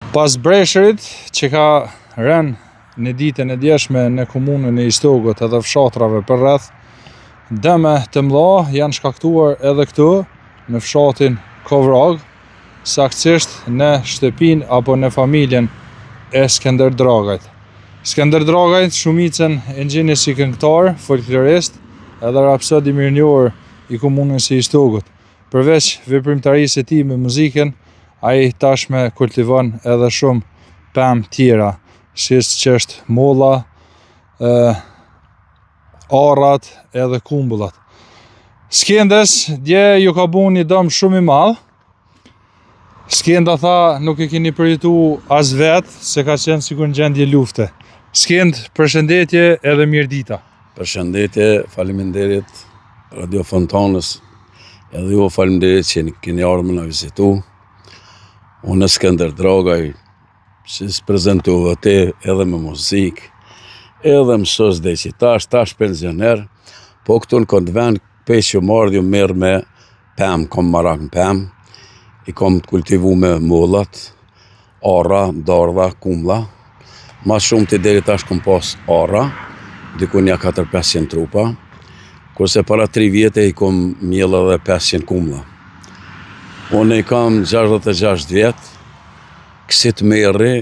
Pas breshërit që ka rënë në ditën e djeshme në komunën e Istogut edhe fshatrave përreth, dëme të mëdha janë shkaktuar edhe këtu në fshatin Kovrag, saktësisht në shtëpinë apo në familjen e Skender Dragajt. Skender Dragajt shumicën e njihni si këngëtar, folklorist edhe rapsod i mirënjohur i komunës së Istogut. Përveç veprimtarisë së tij me muzikën, ai tashmë kultivon edhe shumë pemë tjera, siç që është molla, ë arrat edhe kumbullat. Skendës dje ju ka bu një dëm shumë i madh. Skenda tha nuk e keni përjetu as vetë, se ka qenë sikur në gjendje lufte. Skend, përshëndetje edhe mirëdita. Përshëndetje, faleminderit Radio Fontanës, edhe ju faleminderit që keni ardhur me na vizitu. Unë Skender Dragaj, si prezentove ti edhe me muzikë, edhe mësus dhe që tash, tash pensioner, po këtu në këtë vend, pej që marrë ju merr me Pemë, kom marak në pemë, i kom të kultivu me mollat, arra, dardha, kumlla. Ma shumë të deri tash kom pas arra, diku nja 4-500 trupa, kurse para 3 vjete i kom mjellë edhe 500 kumlla. Unë i kam 66 vjet, kësi tmerri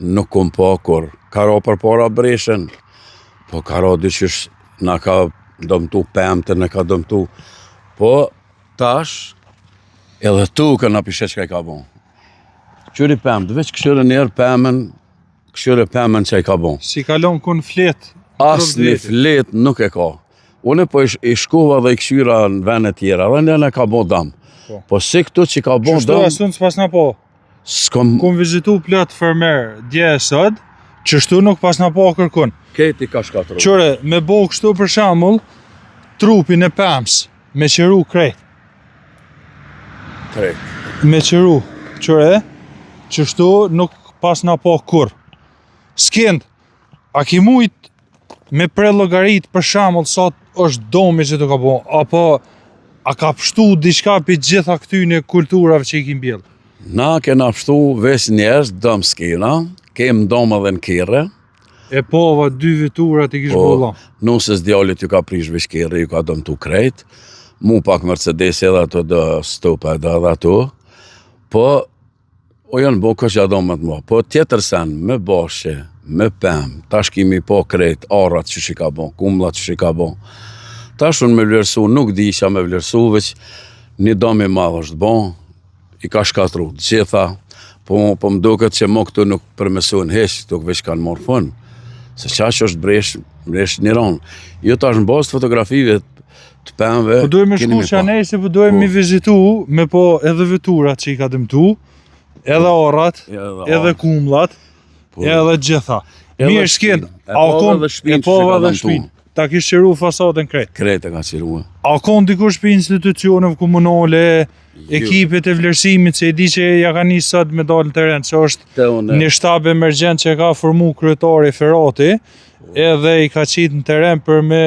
nuk kom pa kurrë. Ka ra përpara breshën, po ka ra dyqysh na ka dëmtu pemët, na ka dëmtu Po, tash, edhe tokën a p'i sheh çka i ka bo. Kqyri pemët, veç kqyre njëherë pemën, kqyre pemën çka i ka bo. S'i ka lon kun fletë? As një fletë nuk e ka. Unë po i shkova dhe i kqyra në vene tjera, dhe në e ka bo dam. Po, po si këtu që ka bo dam... Qështu asun s'pasna po? S'kom... Kom vizitu plot fermer dje e sot, qështu nuk pasna pa kërkun. Krejt i ka shkatrru. Qyre, me bo kështu për shembull, trupin e pems, me qëru krejt. Krejt. Me qëru, qyre, qështu nuk pasna pa kurrë. Skend, A ki mujt me prellogarit për shembull sa është domi që të ka bo, apo a ka pshtu diçka prej gjitha këtyne kulturave që i ki mbjell? Na kena pshtu veç njerëz, dëm s'kena, kem dom edhe në kerre. E pova dy veturat i kish po, bo Nuses djalit ju ka prish veç kerri, ju ka dëmtu krejt. Mu pak Mercedes edhe ato do stopa edhe ato. Po, O janë bo kësha do më të mo, po tjetër sen, me bahçe, me pemë, tash kimi po krejt, arrat qysh i ka bo, kumllat qysh i ka bo. Tash unë me vlerësu, nuk di ça me vlerësu, veç një dam i madh është bo, i ka shkatru të gjitha, po, po më duket që mo këtu nuk përmesohen hiç, këtu veç kanë marrë fund, se qaq është bresh, bresh një ronë. Jo tash në bazë të fotografive të pemëve. Po duhet me shku që anej se po duhet me po. vizitu, me po edhe veturat që i ka dëmtu, edhe po. arrat, edhe kumllat, po. edhe gjitha. Mirë Skend, a kon e po edhe shpinë. Ta kish qëru fasadën krejt. Krejt e ka qëru. A kon dikush prej institucioneve komunale, jo. ekipet e vlerësimit, se e di që ja ka nisë sot me dalë në teren, që është një shtab emergjent që e ka formu kryetari Ferati, po. edhe i ka qitë në teren për me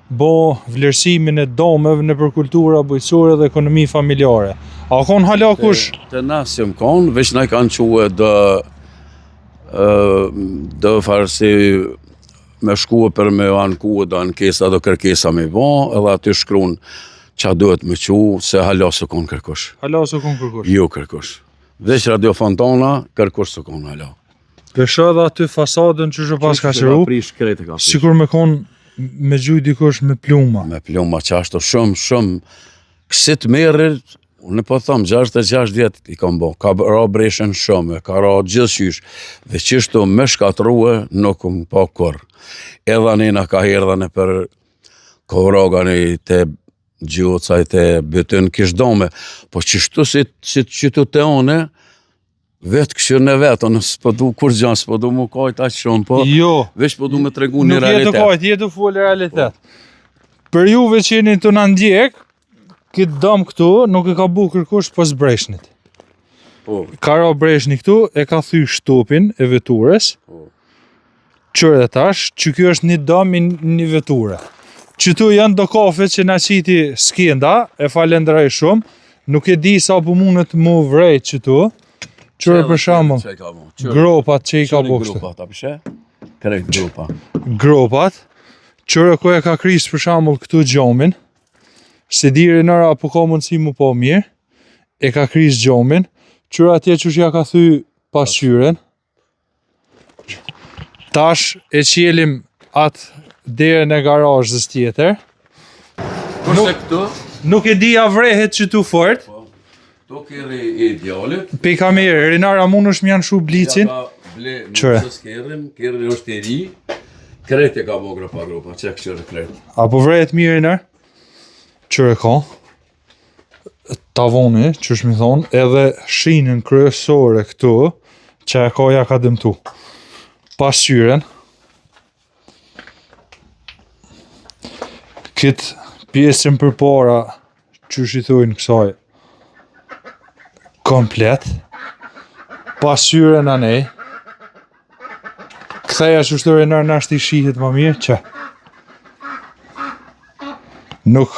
bo vlerësimin e domeve nëpër kultura bujqësore dhe ekonomi familjare. A kon hala kush? Te, te na s'jem kon, veç na kanë çue do do farë si me shkue për me anku do ankesa do kërkesa me bo, edhe aty shkrun ça duhet me çu, se hala s'u kon kërkush. Hala s'u kon kërkush? Jo kërkush. Veç Radio Fontana, kërkush s'u kon hala. Pe shoh edhe aty fasadën qysh e paska qëru. Prish, krejt e ka prish. Sikur me kon me gjuj dikush me pluma. Me pluma qashtu shumë, shumë. Kësi tmerri, unë po thom, 66 vjet i kam bo. Ka ra breshën shumë, ka ra gjithqysh. Dhe qështu me shkatrue, nuk kom pa kurrë. Edhe ne ka erdha nëpër Kovraga në te Gjocaj te Bytyn kish dome, po qështu si, si qëtu te one, Vetë kqyrne vetë, unë s'po du kurgja, s'po du mu kajt aq shumë, po jo, veç po du me tregu një realitet. Nuk je tu kajt, je tu folë realitet. Po. Për juve që jeni tu na ndjek, këtë dëm këtu nuk e ka bu kërkush pos breshnit. Po. Ka ra breshni këtu, e ka thy shtopin e veturës. Po. Qyre tash, që kjo është një dëm i një veture. Qëtu janë do kafe që na qiti Skenda, e falenderoj shumë, nuk e di sa po mundet mu vrejt qëtu. Qyre për shembull, gropat që i ka bo kështu. Gropat, a p'e sheh? Krejt gropa. Gropat, qyre ku e ka krisë për shembull këtu xhamin, s'e di Rinor a po ka mundësi mu pa mirë, e ka krisë xhamin, qyre atje qysh ja ka thy pasqyren, Tash e qelim atë derën e garazhës tjetër. Kurse këtu? Nuk e di a vrehet qëtu fort. Po. Ktu kerri i djalit. Pe kamerë, Rinor, a mundesh me ja lshu blicin? Ja ka ble, nuk së kerrin, kerri është i ri. Krejt e ka bo gropa gropa, qe kqyre krejt. A po vrehet mirë, Rinor? Qyre ka? Tavoni, qysh mi thonë, edhe shinën kryesore këtu, që e ka ja ka dëmtu. Pasqyren, këtë pjesën përpara, qysh i thojnë kësaj, komplet, pasqyren anej, ktheja qështu Rinor nashti shihet ma mirë, që nuk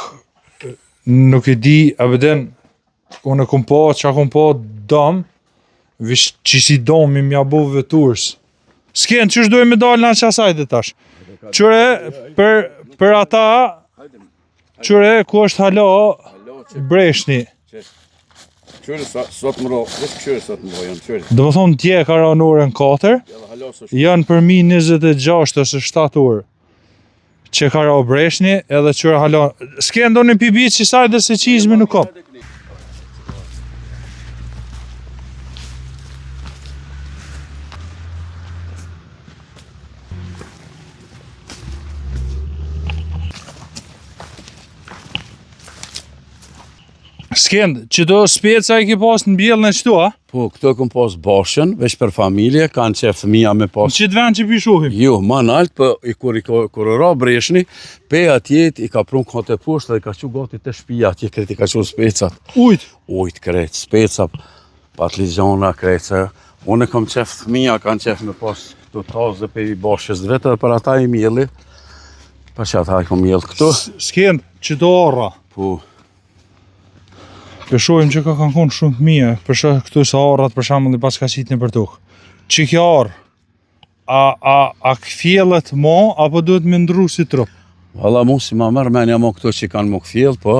Nuk e di, a vëden, unë e kom pa, qa kom pa, dam, vish qisi domi m'ja bo veturës. S'ken, qysh dojmë me dalë na qasaj dhe tash. Qyre, për, për ata, qyre, ku është hala, breshni. Qyre, sot më ro, veç qyre sot më ro, janë qyre. Do më thonë, dje ka ra në orën 4, janë përmi 26 ose 7 orë. Që ka ra breshni edhe qyre hala S'ke ndonjë pibi që saj dhe se qizmi nuk kom Skend, qëto speca i ki pas në mbjellë në qëtu, a? Po, këtu e kom pas bashën, veç për familje, kanë qef fëmija me pas. Në qitë vend që pi shohim? Jo, ma nalt, po i kur i kur ra breshni, pe atje i ka prun kate poshtë dhe i ka çu gati te shpia atje krejt i ka çu specat. Ujt? Ujt krejt, speca, patligjona krejt, se unë e kom qef fëmija, kanë qef me pas këtu taze pe i bashës vetë dhe për ata i mjelli, për që ata i kom mjellë këtu. Skend, qëto arra? Po. Po shohim që ka kanë konë shumë të mirë, për shë këtu sa arrat për shembull i paska qitë nëpër tokë. Që kjo arrë, a, a, a kthjellet mo, apo duhet me ndrru si trup? Valla mu si ma merr menja mo këto që kanë mu kthjell, po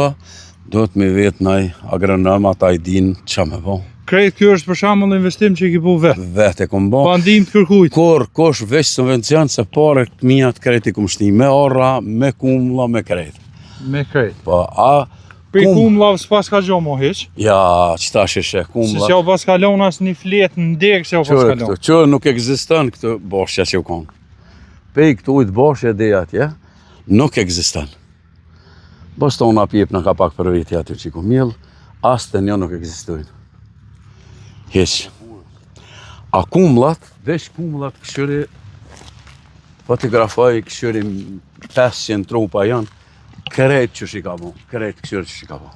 duhet me vet naj agronom ata i din ça me bo. Krejt kjo është për shembull investim që i ki bo vetë. Vetë e kom bo. Pa ndihmë të kërkujt. Kurrkush veç subvencion se pare të mia të krejt i kom shti me arra, me kumlla, me krejt. Me krejt. Po, a... Prej kum... kumllave s'paska gjo mo hiq. Ja, qëta që sheh kumllat. Se s'jau paska lon as një fletë në degë s'jau paska lon. Që nuk ekziston këtë bashja që u konë. Pej këtu ujtë bashja dhe atje, nuk ekziston. Bostona pjep në ka pak për veti aty që i ku mjell, as të një nuk ekzistojnë. Hiq. A kumllat, veç kumllat këshyri, fotografoj këshyri 500 trupa janë, krejt qysh i ka bo, krejt këshyri qysh i ka bo.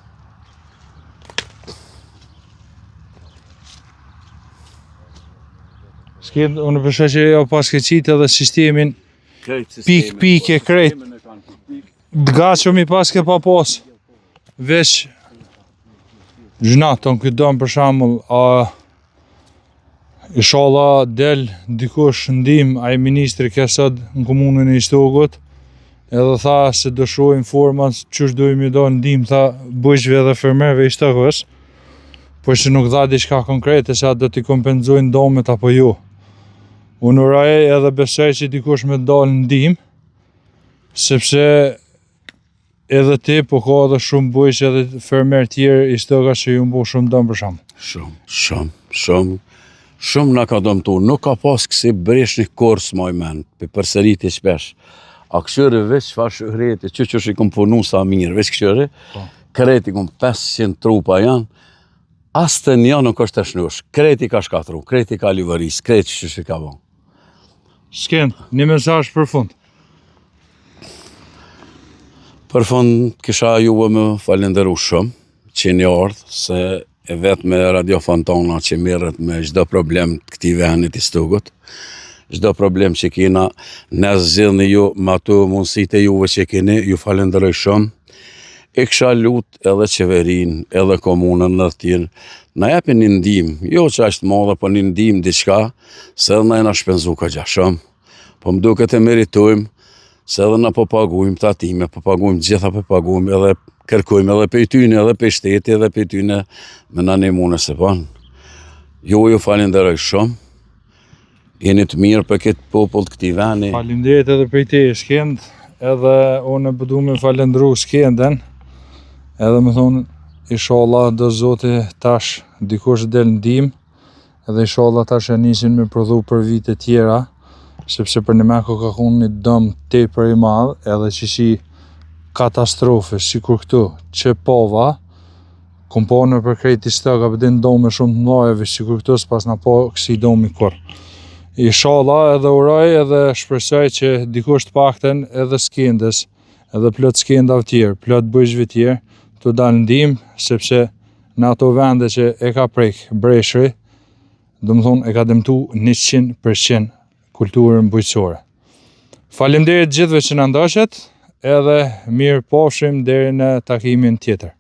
S'ke, unë po shoh që jo paske qitë edhe sistemin pik pik e krejt. Të gatshëm i paske pa pos. Veç gjna tonë këtë dom për shembull, a ishalla del dikush n'ndihmë, ai ministri ke sot në komunën e Istogut, edhe tha se do shohim format qysh dojmë me dal n'ndihmë, tha bujqve dhe fermerëve Istogut, por që nuk dha diçka konkrete se a do t'i kompenzojnë domet apo jo. Unë uroj edhe besoj që dikush me dalë n'ndihmë, sepse edhe ti, po ka edhe shumë bujq edhe fermer tjerë istogas që ju bo shumë dëm për shembull. Shumë, shumë, shumë, shumë na ka dëmtu. Nuk ka pas kësi breshni kurrë s'maj men, pe përsëriti shpesh. A këshyre veç çfarë shuhreti, që qysh i kom punu sa mirë, veç këshyre, po. krejt i kom 500 trupa janë, as të një nuk është të shnush, krejt i ka shkatru, krejt i ka livaris, krejt qysh i ka bo. Skend, një mesazh për fund. Për fund, kisha juve me falenderu shumë, që jeni ardhë, se e vetme Radio Fontana që merret me çdo problem të këtij venit Istogut, çdo problem që kena, na zgjidhni ju me ato mundësitë e juve që keni, ju falenderoj shumë. E kisha lut edhe qeverinë, edhe komunën edhe tjerë, na japin një ndihmë, jo që është madhe, po një ndihmë diçka, se edhe na jena shpenzu kogja shumë. Po më duket e meritojmë, se edhe na po pagujmë tatime, po pagujmë gjitha po pagujmë, edhe kërkojmë edhe pej tyne, edhe pej shteti, edhe pej tyne me na nimu nëse bon. Ju ju falenderoj shumë. Jeni të mirë për këtë popull të këtij veni. Faleminderit edhe prej teje Skend, edhe unë po du me falendru Skendën, edhe me thonë, inshallah do zoti tash dikush del n'ndihmë, edhe inshallah tash e nisin me prodhu për vite tjera, sepse për një meko ka konë një dëm tepër i madh, edhe qësi katastrofe, sikur këtu, që pova, Kom pa nëpër krejt Istog, a din dome shumë të mdhaja, veç sikur këtu s'pasna pa kësi domi kurr. Inshallah edhe uroj edhe shpresoj që dikush të paktën edhe Skendës, edhe plot Skendave tjerë, plot bujqve tjerë, t'u dalë n'ndihmë, sepse në ato vende që e ka prek breshri, domethonë e ka dëmtu 100% kulturën bujqësore. Faleminderit gjithëve që na ndoqët, edhe mirupafshim deri në takimin tjetër.